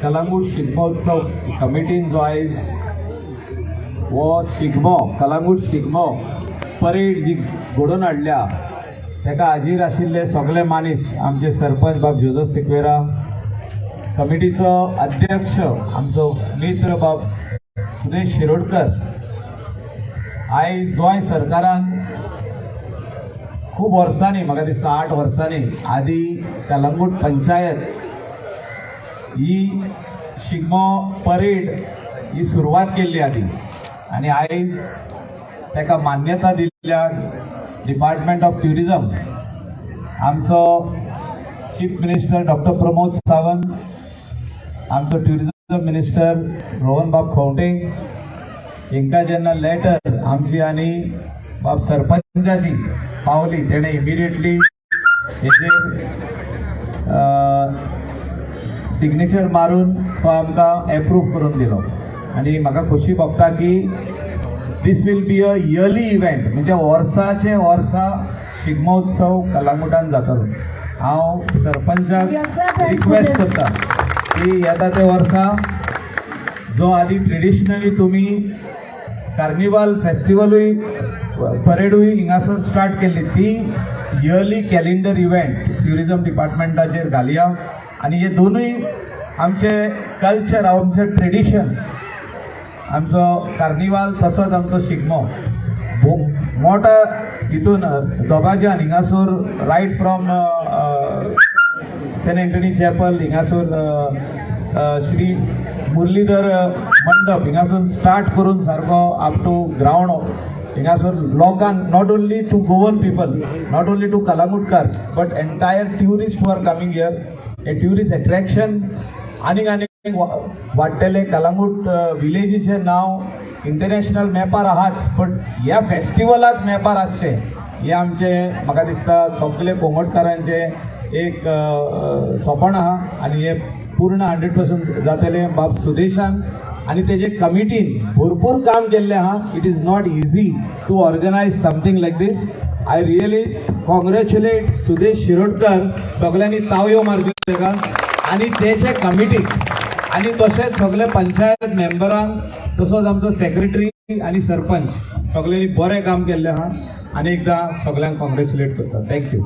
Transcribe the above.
कलंगूट शिगमोत्सव कमिटीन जो आयज हो शिगमो, कलंगूट शिगमो परेड जी घडोवन हाडल्या, ताका हाजीर आशिल्ले सगळे मानीस, आमचे सरपंच बाब जोजफ सिक्वेरा, कमिटीचो अध्यक्ष आमचो मित्र बाब सुदेश शिरोडकर. आयज गोंय सरकारान खूब वर्सांनी, म्हाका दिसता 8 वर्सांनी आदी कलंगूट पंचायत ही शिगमो परेड ही सुरवात केल्ली आदी आनी आयज ताका मान्यता दिल्ल्या डिपार्टमेंट ऑफ ट्युरिजम, आमचो chief minister doctor Pramod Sawant, आमचो ट्युरिजम मिनिस्टर रोहन बाब खंवटे हांकां जेन्ना लेटर आमची आनी बाब सरपंचाची पावली, तेणें इमिडिएटली हेजेर सिग्नेचर मारून तो आमकां एप्रूव करून दिलो. आनी म्हाका खोशी भोगता की this will be a yearly event, म्हणजे वर्साचे वर्सा शिगमोत्सव कलांगुटान जातलो. हांव सरपंचाक रिक्वेस्ट करता की येता ते वर्सा जो आदी ट्रेडिशनली तुमी कार्निवाल फेस्टिवलूय, परेडूय हिंगासर स्टार्ट केल्ली, ती इयरली कॅलेंडर इव्हेंट ट्युरिजम डिपार्टमेंटाचेर घालया. आनी हे दोनूय आमचे कल्चर, आमचे ट्रेडिशन, आमचो कार्निवाल तसोच आमचो शिगमो मोठो हितून दबाज्यान हिंगासूर right from Saint Anthony Chapel, हिंगासूर Shri Murlidhar मंडप हिंगासून स्टार्ट करून सारको अप टू ग्रावंड हिंगासूर लोकांक, not only to Goan people, not only to Calangutkars, but entire tourist who are coming here, a tourist attraction आनीक आनीक वाडटले. कलांगूट विलेजीचें नांव इंटरनॅशनल मॅपार आहाच, बट ह्या फेस्टिवलाक मॅपार आसचें हें आमचें, म्हाका दिसता, सगळे कोंगटकारांचें एक सपन आहा आनी हें पूर्ण 100% जातलें. बाब सुदेशान आनी तेजे कमिटीन भरपूर काम केल्लें आहा. It is not easy to organize something like this. I really congratulate Sudesh Shirodkar. सगळ्यांनी तावयो मारच्यो ताका आनी तेजे कमिटीक आनी तशेंच सगळे पंचायत मेंबरांक, तसोच आमचो सेक्रेटरी आनी सरपंच, सगळ्यांनी बरें काम केल्लें आहा आनी एकदां सगळ्यांक कॉंग्रेच्युलेट करता. Thank you.